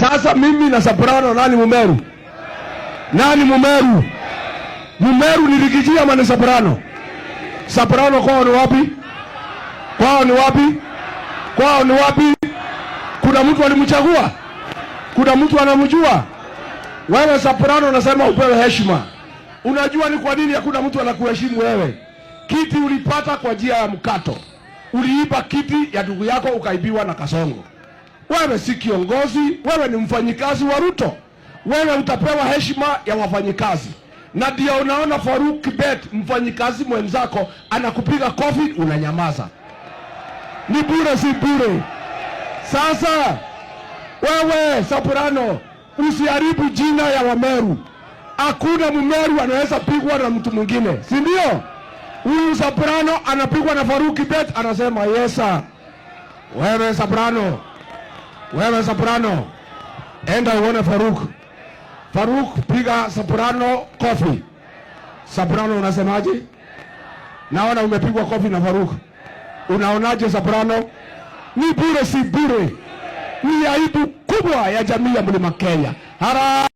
Sasa mimi na Soprano, nani Mumeru? Nani Mumeru? Mumeru ni Riggy G ama ni Soprano? Soprano kwao ni wapi? Kwao ni wapi? Kwao ni wapi? Kuna mtu alimchagua? Kuna mtu anamjua? Wewe Soprano unasema upewe heshima. Unajua ni kwa nini hakuna mtu anakuheshimu wewe? Kiti ulipata kwa njia ya mkato. Uliiba kiti ya ndugu yako, ukaibiwa na Kasongo. Wewe si kiongozi, wewe ni mfanyikazi wa Ruto. Wewe utapewa heshima ya wafanyikazi, na ndio unaona Faruk Kibet, mfanyikazi mwenzako, anakupiga kofi, unanyamaza. Ni bure, si bure? Sasa wewe Soprano, usiharibu jina ya Wameru. Hakuna Mmeru anaweza pigwa na mtu mwingine, si ndio? Huyu Soprano anapigwa na Faruk Kibet, anasema, "Yes sir." Wewe Soprano, wewe Soprano, enda uone Faruk. Faruk, piga Soprano kofi. Soprano, unasemaje? Naona umepigwa kofi na Faruk. Unaonaje, Soprano? Ni bure, si bure? Ni aibu kubwa ya jamii ya Mlima Kenya. Harambee!